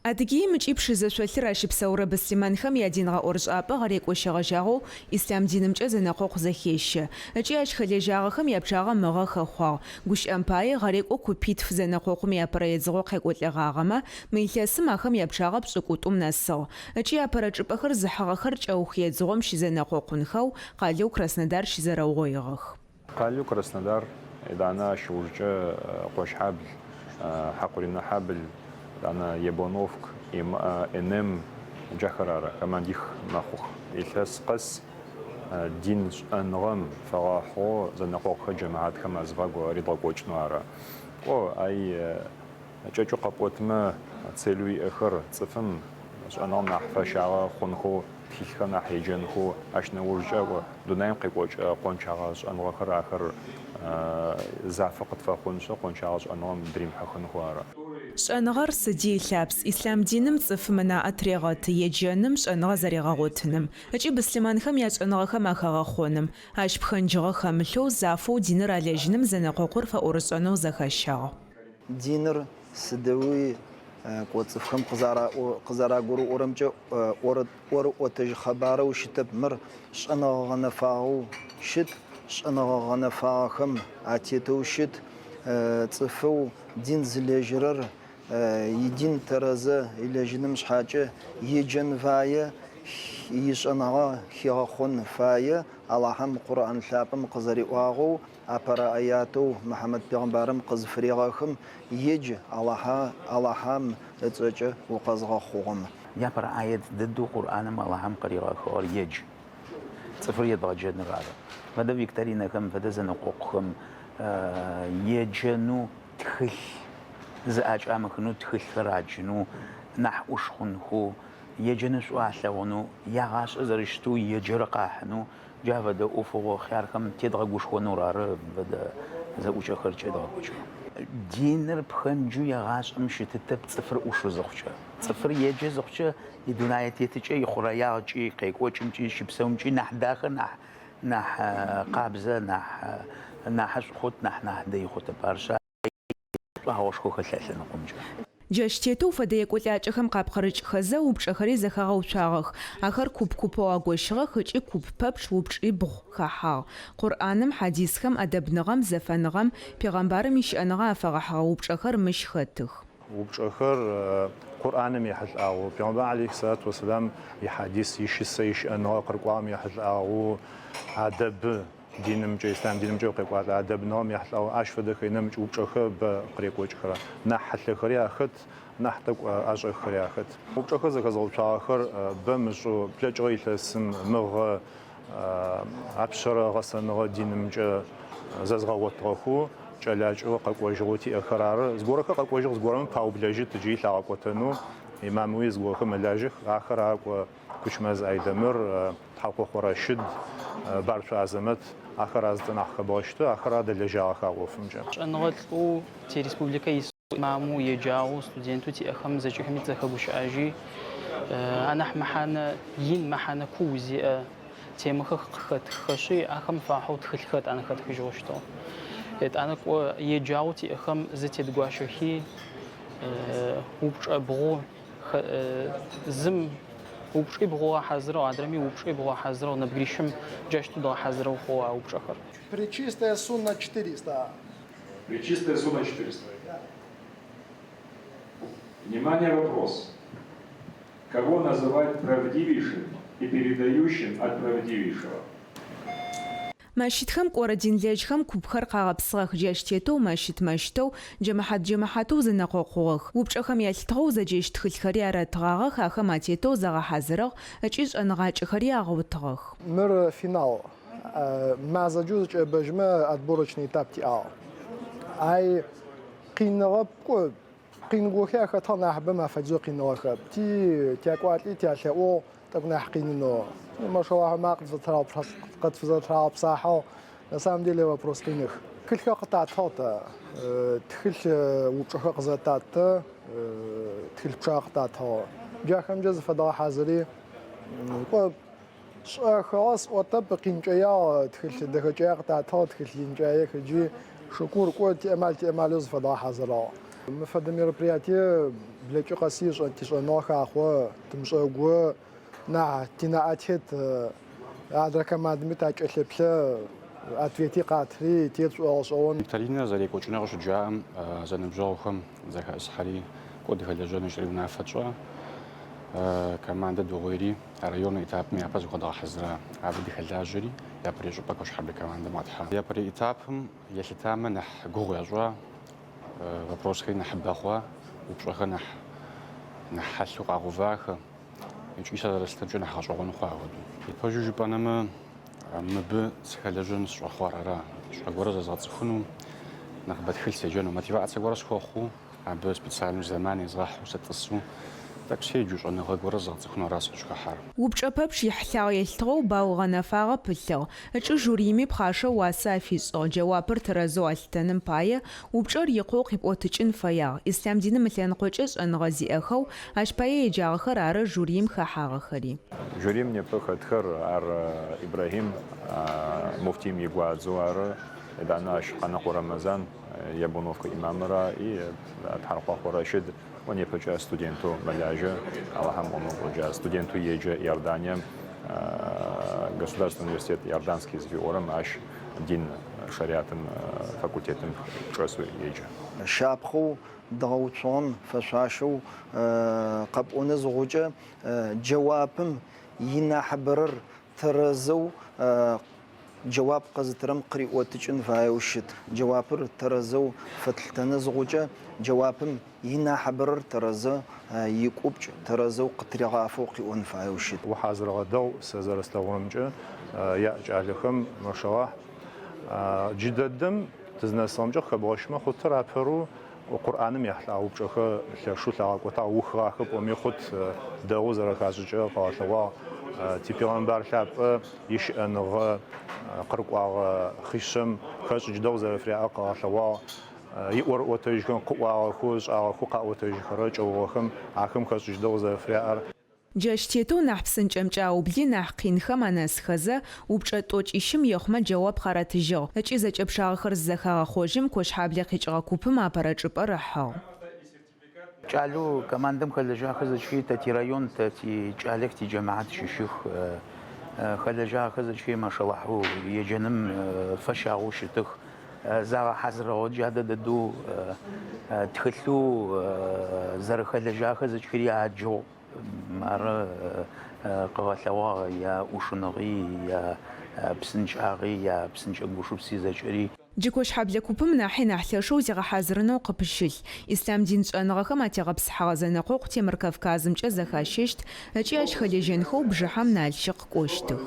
Адыгеим ыкӏи Пшызэ шъолъыр ащыпсэурэ быслъымэнхэм я Дин гъэӏорышӏапӏэ гъэрекӏо щегъэжьагъэу ислъам динымкӏэ зэнэкъокъу зэхещэ. Ыкӏи ащ хэлэжьагъэхэм япчъагъэ мыгъэ хэхъуагъ. Гущыӏэм пае, гъэрекӏо купитф зэнэкъокъум иапэрэ едзыгъо къекӏолӏэгъагъэмэ, мы илъэсым ахэм япчъагъэ пшӏыкӏутӏум нэсыгъ. Ыкӏи апэрэ чӏыпӏэхэр зыхьыгъэхэр кӏэух едзыгъом щызэнэкъокъунхэу къалэу Краснодар щызэрэугъоигъэх. Къалэу Краснодар, етӏанэ ащ ыужкӏэ Къощхьабл, Хьакъуринэхьабл, етӏанэ Яблоновк, НМ, джахэр ары, командих мэхъух. Илъэс къэс дин шӏэныгъэм фэгъэхьыгъэу зэнэкъокъухэр джэмэхьатхэм азыфагу редгъэкӏокӏынэу ары. Кӏо, ай кӏэкӏэу къэпӏотмэ, целэу иӏэхэр цӏыфым шӏэныгъэм нахь фэщагъэ хъунхэу, тхылъхэр нахь еджэнхэу, ащ нэужкӏэ дунаим къекӏокӏырэ къончагъэ шӏэныгъэхэр ахэр зафэ къытфэхъуншъ, къончагъэ шӏэныгъэм дыримыхьыхынхэу ары. Шӏэныгъэр сыди ылъапс. Ислъам диным цӏыфым ынаӏэ тырегъэты еджэным, шӏэныгъэ зэригъэгъотыным ыкӏи быслъымэнхэм яшӏэныгъэхэм ахагъэхъоным. Ащ пхэнджыгъэ хэмылъэу, зафэу диныр алэжьыным зэнэкъокъур фэӏорышӏэнэу зэхащагъ. Диныр сыдэуи Кӏо цӏыфхэм къызэрагурыӏорэмкӏэ ӏорыӏотэжь къэбарэу щытэп, мыр шӏэныгъэ гъэнэфагъэу щыт, шӏэныгъэ гъэнэфагъэхэм атетэу щыт. Цӏыфэу дин зылэжьырэр идин тэрэзэ ылэжьыным шъхьакӏэ еджэн фае, ишӏэныгъэ хигъэхъон фае, Алахьэм Къурӏан лъапӏэм къызэриӏуагъэу, Апэрэ аятэу Мухьамэд пегъымбарым къызфырегъэхым, Едж, Алахьа, Алахьам ыцӏэкӏэ укъэзгъэхъугъэм. Апэрэ ает дэдэу Къурӏаным Алахьым къыригъэхыгъэр едж, цӏыфыр едгъэджэныр ары. Фэдэ викторинэхэм, фэдэ зэнэкъокъухэм еджэнэу тхылъ зыӏэкӏамыхынэу тхылъхэр аджынэу, нахь ӏуш хъунхэу, еджэныр шӏу алъэгъунэу, ягъашӏэ зэрэщытэу еджэрэ къахьынэу Джа фэдэ ӏофыгъо хъярхэм тедгъэгушхонэу ары фэдэ зэӏукӏэхэр кӏедгъэкӏокӏырэр. Диныр пхэнджэу егъашӏэм щытытэп цӏыфыр ӏушэу зыхъукӏэ. Цӏыфыр еджэ зыхъукӏэ идунае тетыкӏэ ихъурэягъкӏи, къекӏокӏымкӏи, щыпсэумкӏи нахь дахэ, нахь нахь къабзэ, нахь нахьышӏу хъут, нахь нахь дэй хъутэп. Арышъ, Шӏуагъэшхо хэлъ а лъэныкъомкӏэ. Джащ тетэу фэдэ екӏолӏакӏэхэм къапкъырыкӏхэзэ, упчӏэхэри зэхагъэуцуагъэх. Ахэр куп-купэу агощыгъэх ыкӏи куп пэпчъ упчӏибгъу хэхьагъ. Къурӏаным, хьадисхэм, ӏэдэбныгъэм, зэфэныгъэм, пегъэмбарым ищыӏэныгъэ афэгъэхьыгъэ упчӏэхэр мыщ хэтых. Упчӏэхэр Къурӏаным ехьылӏагъэу, Пегъэмбар алейхи сэлату уэсэлам ихьадис, ищысэ, ищыӏэныгъэ къырыкӏуагъэм ехьылӏагъэу, адэбы Динымкӏэ, ислъам динымкӏэ укъекӏуалӏэ, адэбныгъэм ехьылӏагъэу ащ фэдэхэр, нэмыкӏ упчӏэхэр бэ къырекӏокӏыхэрэр. Нахь хьылъэхэри ахэт, нахь тӏэкӏу ӏэшӏэххэри ахэт. Упчӏэхэр зэхэзгъэуцуагъэхэр бэ мышӏэу, блэкӏыгъэ илъэсым, мыгъэ апшъэрэ гъэсэныгъэ динымкӏэ зэзгъэгъотыгъэхэу, кӏэлакӏэу къэкӏожьыгъэу тиӏэхэр ары. Зыгорэхэр къэкӏожьыгъ, зыгорэм паублэжьыт джыри лъагъэкӏотэнэу, имамуи зыгорэхэр мэлажьэх, ахэр акӏо. Кучмэз Айдэмыр, Тхьаркъохъо Рэщыд, Барцо Азэмэт, ахэр а зыцӏэ нахь хэбгъэщты, ахэр адэлэжьагъэх а ӏофымкӏэ. Шӏэныгъэлӏэу тиреспубликэ ис имамэу, еджагъэу, студентэу тиӏэхэм зэкӏэхэми тызэхэгущыӏэжьи, анахь мэхьанэ ин, мэхьанэ куу зиӏэ темэхэр къыхэтхыхэшъи, ахэм фахьэу тхылъхэр етӏанэ хэтхыжьыгъэу щытыгъ. Етӏанэ кӏо еджагъэу тиӏэхэм зытедгуащэхи, упчӏэбгъу Зым упчӏибгъу ыгъэхьазырыгъ, адрэми упчӏибгъу ыгъэхьазырыгъ, нэбгырищым джащтэу дгъэхьазырэу хъугъэ а упчӏэхэр. Пречистая сунна 400. Пречистая сунна 400. Внимание, вопрос. Кого называть правдивейшим и передающим от правдивейшего? Мэщытхэм кӏорэ динлэжьхэм купхэр къагъэпсыгъэх, джащ тетэу мэщыт-мэщытэу, джэмэхьат-джэмэхьатэу зэнэкъокъугъэх. Упчӏэхэм ялъытыгъэу зэджэщт тхылъхэри аратыгъагъэх, ахэм атетэу загъэхьазырыгъ ыкӏи шӏэныгъакӏэхэри агъотыгъэх. Мыр финал. Мазэкӏэ узэкӏэӏэбэжьмэ отборочный этап тиӏагъ. Ай къиныгъэп, кӏо, къиныгъохи ахэтыгъ, нахьыбэм афэдизэу къиныгъэхэп. Ти тякӏуалӏи тялъэӏугъ Тӏэкӏу нахь къинынэу. Машаллахь макъ къытфызэтырагъэпсахьыгъ. На самом деле вопрос къиных. Тхылъхэр къытатыгъ тэ. Тхылъ упчӏэхэр къызэтатты, тхылъ пчъагъэ къытатыгъ. Джахэмкӏэ зыфэдгъэхьазыри, кӏо, шӏэхыгъэ сӏотэп, къинкӏэягъ, тхылъ дэхэкӏае къытатыгъ, тхылъ инкӏаех ыджи шыкур, кӏо, тиамал тиамалэу зыфэдгъэхьазырыгъ. Мы фэдэ мероприятие. Блэкӏы къэси тишӏэныгъэ хахъо, тымышӏэгу нахь тинаӏэ тет, адрэ командэми такӏэлъэплъэ, ответи къатри тет шӏогъэшӏэгъон. Викторинэр зэрекӏуэкӏынур къыщыджаӏэм, зэныбжьэгъухэм зэхэӏысхьэри, кӏуэ дыхэлэжьэну жытӏэри унафэ тщӏа. Командэ дугъуейри районнэ этапым япэ зыхуэдгъэхьэзыра. Абы дыхэлажьэри, япэрей щӏыпӏэ Куэшхьэблэ командэм къэтхьа. Япэрей этапым елъытамэ нэхъ гугъу ящӏа, вопросхэри нэхъыбэ хъуа, упщӏэхэр нэхъ нэхъ хьэлъэу къагъэувахэ. Икӏи сэ зэрыслъытэмкӏэ нэхъ гъэщӏэгъуэн хъуа апхуэдэу. Пэжу жыпӏэнэмэ, мыбы сыхэлэжьэн сыщӏэхъуар ара, щӏэ гуэрэ зэзгъэцӏыхуну, нэхъыбэ тхылъ седжэну, мотивацэ гуэрэ схуэхъуу, абы специальнэу зэман езгъэхьу, сытӏысу, тӏэкӏу седжэу, щӏэныгъэ гуэрэ зэзгъэцӏыхуну ара сыкъыщӏыхыхьар. Упчӏэ пэпчъ ихьылъагъ елъытыгъэу балл гъэнэфагъэ пылъыгъ ыкӏи жюрими пхъашэу уасэ афишӏыгъ. Джэуапыр тэрэзэу алъытэным пае упчӏэр икъоу къипӏотыкӏын фэягъ. Ислъам диным ылъэныкъокӏэ шӏэныгъэ зиӏэхэу, ащ пае еджагъэхэр ары жюриим хэхьагъэхэри. Жюрим непэ хэтхэр ар Ибрахьим муфтиим игуадзэу ары, етӏанэ ащ Къанэкъо Рэмэзан, Яблоновкэ имамыр и Тхьаркъуахъо Рэщыд, о непэкӏэ студентэу мэлажьэ, Алахьэм ыӏомэ, джа студентэу еджэ Иорданием, Государственный университет Иорданский зыфиӏорэм ащ дин шариатым факультетым чӏэсэу еджэ. Шапхъэу дгъэуцугъэм фэшъуашэу къэпӏонэ зыхъукӏэ, джэуапым инахьыбэрэр тэрэзэу Джэуап къэзытырэм къыриӏотыкӏын фаеу щыт. Джэуапыр тэрэзэу фэтлъытэнэ зыхъукӏэ, джэуапым инахьыбэрэр тэрэзэ, икӏупкӏ тэрэзэу къытыригъафэу къыӏон фаеу щыт. Ухьазырыгъэ дэгъу сэ зэрэслъэгъурэмкӏэ яӏ кӏалэхэм, машаллахь. Джыдэдэм тызнэсыгъэмкӏэ къыхэбгъэщымэ хъутыр апэрэу Къурӏаным ехьылӏагъэ упчӏэхэр лъэшэу лъагъэкӏотагъ, ухыгъахэ пӏоми хъут, дэгъоу зэрэхашӏыкӏырэр къыгъэлъэгъуагъ. Типегъэмбар лъапӏэ ищыӏэныгъэ къырыкӏуагъэ хъишъэм хэшӏыкӏ дэгъу зэрэфыряӏэр къыгъэлъэгъуагъ. Иӏорыӏотэжьхэм къыӏуагъэхэу, ышӏагъэхэу къаӏотэжьыхэрэ кӏэугъэхэм ахэм хэшӏыкӏ дэгъу зэрэфыряӏэр. Джащ тетэу нахь псынкӏэмкӏэ аубли нахь къинхэм анэсхэзэ, упчӏэ тӏокӏищым ехъумэ джэуап къаратыжьыгъ ыкӏи зэкӏэ пчъагъэхэр зызэхагъэхъожьым Кощхьаблэ къикӏыгъэ купым апэрэ чӏыпӏэр ыхьыгъ. Кӏалэу командэм хэлэжьагъэхэр зэкӏэри тэ тирайон, тэ тикӏалэх, тиджэмэхьат щыщых. Хэлэжьагъэхэр зэкӏэри машаллахьу еджэным фэщагъэу щытых. Загъэхьазырыгъэу джа дэдэу тхылъэу зэрэхэлэжьагъэхэр зэкӏэри аджыгъ. Ары къыгъэлъэгъуагъ яӏушыныгъи, япсынкӏагъи, япсынкӏэ гушыпси зэкӏэри. Джы Кощхьэблэ купым нахьи нахь лъэшэу зигъэхьазырынэу къыпыщылъ. Ислъам дин шӏэныгъэхэм атегъэпсыхьэгъэ зэнэкъокъу Темыр Кавказымкӏэ зэхащэщт ыкӏи ащ хэлэжьэнхэу бжыхьэм Налщык кӏощтых.